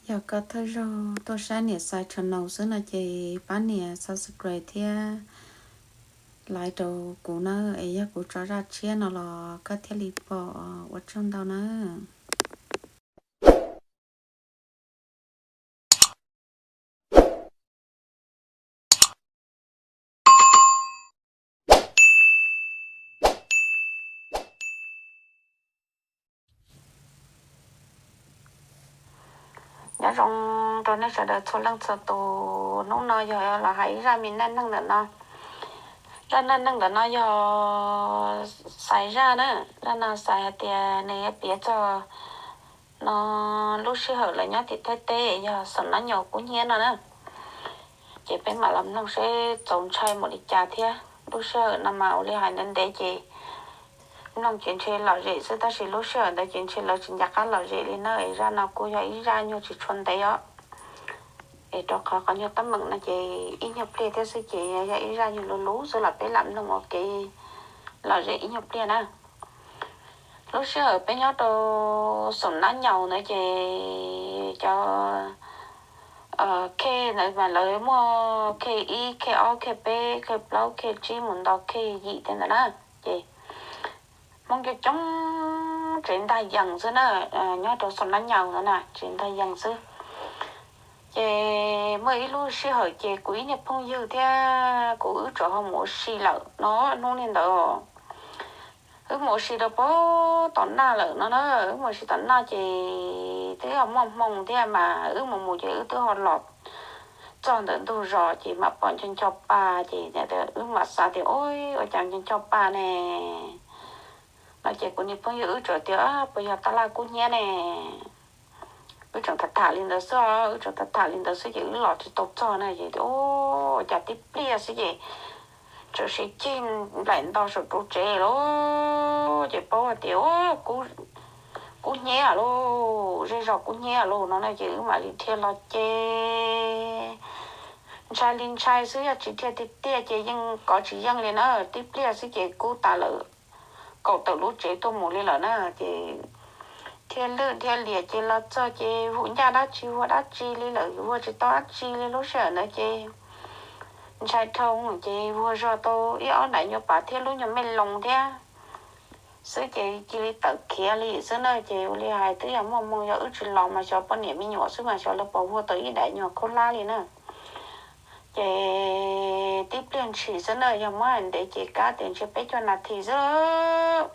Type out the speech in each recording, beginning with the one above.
Yog koj thawj zaug tuaj saib niam Xais channel xwb no ces pab niam subscribe thiab like rau kuv nawb, es yog kuv tso zaj tshiab no los koj thiaj li pom. Ua tsaug ntau nawb. Nyob zoo rau nej sawv daws txhua leej txhua tus, hnub no yog los hais ib zaj me neej neeg ntawm no. Zaj neej neeg ntawm no yog Xais zaj na. Zaj no Xais hais tias nws yuav piav txog no lub sij hawm lawv nyob tim Thaib teb yog xoom nab nyaus kub hnyiab no na. Ces peb mam los mloog seb txaus ntshai npaum li cas thiab. Lub sij hawm no mas ua li hais ntev ntev ces mloog ces ntshe lom zem xwb, tab sis lub sij hawm ntawd ces ntshe lawv tsis nco qab lom zem li na. Es zaj no kuj yog ib zaj nyuag tsis tshua ntev os. Es rau qhov qhov nyuag teeb meem no ces ib nyuag pliag thiab xwb ces yog ib zaj nyuag luv luv xwb los peb lam mloog ua kev lom zem ib nyuag pliag na. Lub sij hawm peb nyob rau xoom nab nyaus ntawd ces cov khej ntawd mas lawv muaj khej ib, khej ob, khej peb, khej plaub, khej tsib mus nto khej yim tej ntawd na. Ces Hmoob coob coob tsev ntag yees xwb na, nyob rau xoom nab nyaus ntawd na tsev ntag yees xwb. Ces muaj ib lub sij hawm ces kuv ib niag phooj ywg thiab kuv wb tseem ho mus ua si lawm no, hnub niag ntawd wb mus ua si rau pem tom naj lawm no na, wb mus ua si tom naj ces twb ho muaj hmoo thiab mas wb mus mus ces wb twb ho los txog ntawm ntug zos ces mam pom ncho ncho pa ces wb mam xav tias ua cas ncho ncho pa ne no ces kuv niag phooj ywg wb tseem tias puas yog tab laj kub hnyiab ne. Wb tseem tham tham li ntawd xwb, wb tseem tham tham li ntawd xwb ces wb los tsis tau txog na ces ua cas tib pliag xwb ces txawm sib cig nplaim nto saum ru tsev lauj. Ces paub hais tias kub hnyiab lauj, zej zos kub hnyiab lauj no na ces wb mam li dhia los ces ntshai li ntshai xwb, yog tsis dhia tiag tiag ces yeej kov tsis yeej li na. Tib pliag xwb ces kub tas lawm, kaum tawm lub tsev tuaj mus li lawm na ces dhia lwj dhia liam ces los txog ces vus ncaj dab tsi vuag dab tsi li lawm, vuag tsis tau dab tsi li lub sij hawm ntawd ces ntshai dhau ces vuag zog tau ib ob daim nyuag pas thiab lub nyuag mej loo thiab xwb ces cia li tawm khiav li xwb na. Ces ua li hais twb yog muaj hmoo, yog wb tsis los mas xyov poj niam me nyuam xwb mas xyov lawv puas vuag tau ib daim nyuag khaub hlab li na. Ces tib pliag ntshis xwb na, yog muab hais ntev ces kav tias ntshe peb caug nas this xwb.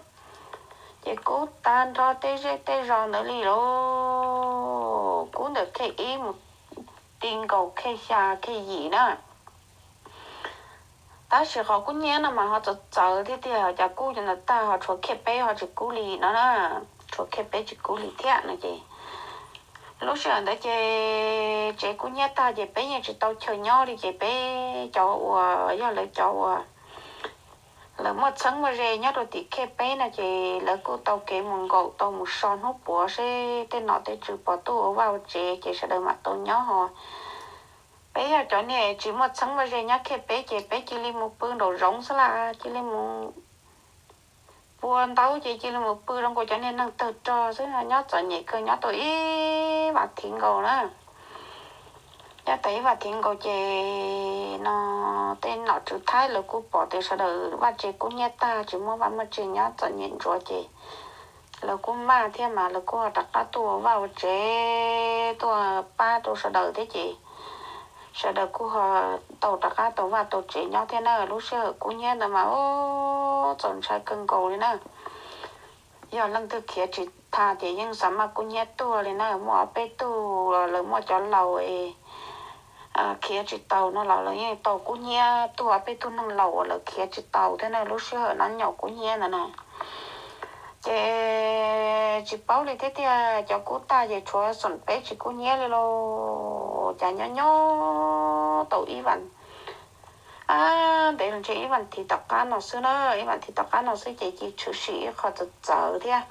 Ces kub tag nrho tej zej tej zos ntawd li lauj, kub ntawm khej ib mus ti nkaus khej xya khej yim na. Tab sis qhov kub hnyiab no mas ho txawv txawv thiab tiag, cas kub cov ntawd tag ho tshuav khej peb ho tsis kub li no na, tshuav khej peb tsis kub li thiab no ces lub sij hawm ntawd ces tsev kub hnyiab tag ces peb yeej tsis tau chaw nyob li ces peb cov uas yog lawv cov uas lawv muaj txheeb muaj ze nyob rau tim khej peb no ces lawv kuj tau kev mus nkaum tau mus so hnub puav seb tej nom tej tswv puas tuaj ua vaj ua tsev ces sawv daws mam tau nyob ho. Peb yog cov niag tsis muaj txheeb muaj ze nyob khej peb ces peb cia li mus pw nraum zoov xwb las, cia li mus pua ntaub ces cia li mus pw zoo nkaus cov niag neeg tawg rog xwb, nyob txom nyem kawg, nyob tau ib vas thiv nkaus na. Nyob tau ib vas thiv nkaus ces no tej nom tswv Thaib lawv kuj pom tias sawv daws vaj tsev kub hnyiab tag tsis muaj vaj muaj tsev nyob txom nyem ntsuav ces lawv kuj maj thiab mas lawv kuj ho rov qab tuaj ua vaj ua tsev tuaj pab rau sawv daws thiab ces sawv daws kuj ho tau rov qab tau vaj tau tsev nyob thiab na. Lub sij hawm kub hnyiab ntawd mas ub txaus ntshai kawg nkaus li na. Yog leej twg khiav tsis tau ces yeej xav maj kub hnyiab tuag li na. Muaj ob peb tug lawv muaj cov laus es khiav tsis tau no los lawv yeej tau kub hnyiab tuag, ob peb tug neeg laus uas lawv khiav tsis tau thiab na lub sij hawm nab nyaum kub hnyiab ntawd na. Ces tsis paub li thiab tiag, cov kub tag ces tshuav xoom peb tsis kub hnyiab li lauj. Cas nyob nyob tau ib vas, ntev los ntshe ib vas thiv tom qab no xwb na, ib vas thiv tom qab no xwb ces cia tshwm sim ib qho txawv txawv thiab.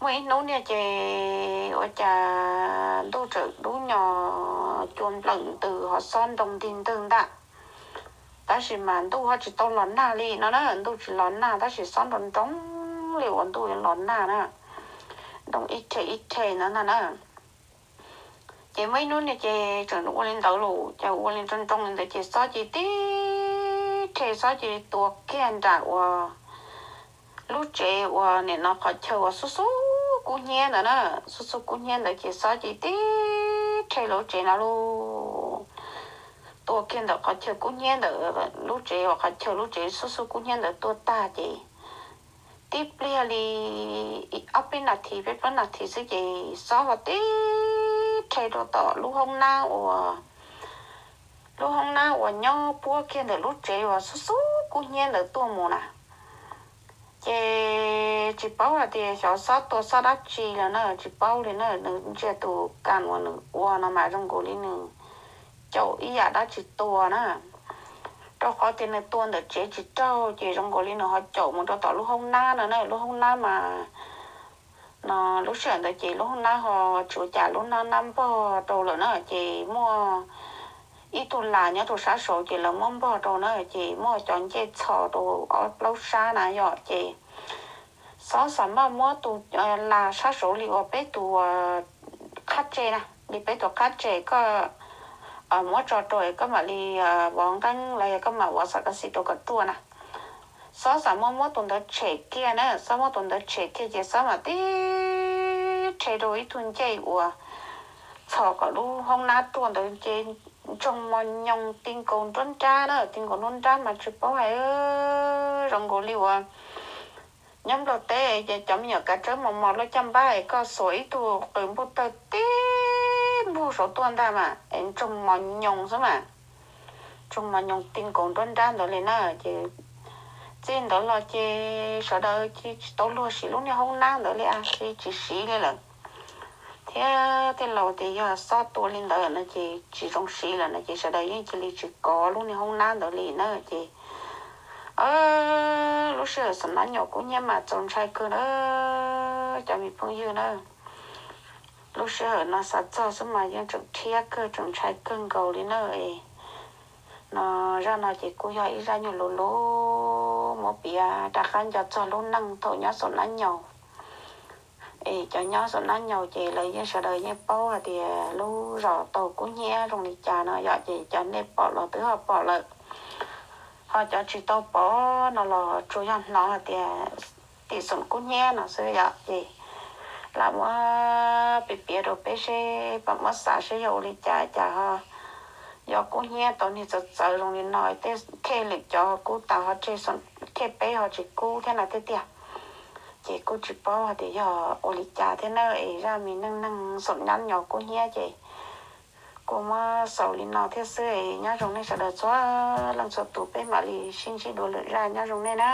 Muaj ib hnub niag ces ua cas ntuj txawm dub nyos cua nplawm ntws ho xob nroo ntig ntwg ntag. Tab sis mas ntuj ho tsis tau los nag li no na, ntuj tsis los nag tab sis xob nroo nroo li uas ntuj los nag na, nroo ib rhe ib rhe ntawd ntag na. Ces muaj ib hnub no ces tseem ua li ntawd los ces ua li nroo nroo li ntawd ces xob cia li tib rhe, xob cia li tua kiag nram uas lub tsev uas nim no qhov chaw uas xub xub kub hnyiab ntawd na. Xub xub kub hnyiab ntawd ces xob cia li tib rhe lub tsev no los tua kiag ntawm qhov chaw kub hnyiab ntawd, lub tsev uas qhov chaw lub tsev xub xub kub hnyiab ntawd tuaj tag ces tib pliag li ob peb nas this peb plaub nas this xwb ces xob ho tib rhe rau tom lub hoob nab uas, lub hoob nab uas nyob puab kiag ntawm lub tsev uas xub xub kub hnyiab ntawd tuaj mus na. Ces tsis paub hais tias xyov xob tua xob dab tsi lawm na, tsis paub li na. Nws ntsia tus kas uas nws ua no mas zoo nkaus li nws caum ib yam dab tsi tua na, rau qhov tias nws tua ntawm tsev tsis raug ces zoo nkaus li nws ho caum mus rau tom lub hoob nab no na. Lub hoob nab mas no lub sij hawm ntawd ces lub hoob nab ho tsis ua cas, lub hoob nab npog rau lawm na, ces muaj ib tug las nyob rau sab saud ces lawv muab npog rau na, ces muaj cov ncej txhos rau ob plaub sab na yom. Ces xob xav maj muab tus las sab saud li uas peb tus qhab tse na, li peb tus qhab tse koj muab tso rau koj mam li vov nqeeb los yog koj mam ua xam kas xis rau kom ruaj na. Xob xav muab muab tus ntawd tshem kiag na, xob muab tus ntawd tshem kiag ces xob mam tib rhe rau ib tug ncej uas txhos kom lub hoob nab ruaj ntawd ces ntsoog mos nyoos ti nkaus nruab nrab na, ti nkaus nruab nrab mas tsis paub hais, zoo nkaus li uas nyob Nplog teb es cov me nyuam kav tsawb mos mos luaj caj npab es koj xuas ib tug qws npuj tawg tib npuj saud tuaj ntag mas es ntsoog mos nyoos xwb mas, ntsoog mos nyoos ti nkaus nruab nrab ntawd li na. Ces txij ntawd los ces sawv daws tsis tau luag siv lub niag hoob nab ntawd li, tsis siv li lawm. Thiab tej laus tias yog xob tua li ntawd no ces tsis zoo siv lawm no ces sawv daws yeej cia li tsis kov lub niag hoob nab ntawd li na. Ces lub sij hawm xoom nab nyoos kub hnyiab mas txaus ntshai kawg na cov me phooj ywg na. Lub sij hawm no xav txog xwb mas yeej tseem rhiab kawg tseem ntshai kawg nkaus li na. No, zaj no ces kuj yog ib zaj nyuag luv luv muab piav rov qab nco txog lub neej thaum nyob xoom nab nyoos. Es cov nyob xoom nab nyoos ces lawv yeej sawv daws yeej paub hais tias lub zos tau kub hnyiab zoo li cas no yom, ces cov nej pom los twb ho pom lawm, ho cov tsis tau pom no los tsuas yog hnov hais tias tim xoom kub hnyiab no xwb yom. Ces lam muab piav piav rau peb seb pom muab xav seb yog ua li cas cas ho yog kub hnyiab tau niag txawv txawv zoo li no, tej khej lwm cov kub tas ho tseg, khej peb ho tsis kub thiab no tiag tiag. Ces kuj tsis paub hais tias yog ua li cas thiab na. Es zaj me neej neeg xoom nab nyoos kub hnyiab ces kuj muab xaus li no thiab xwb. Nyob zoo nej sawv daws txhua leej txhua tus, peb mam li sib ntsib dua lwm zaj, nyob zoo nej na.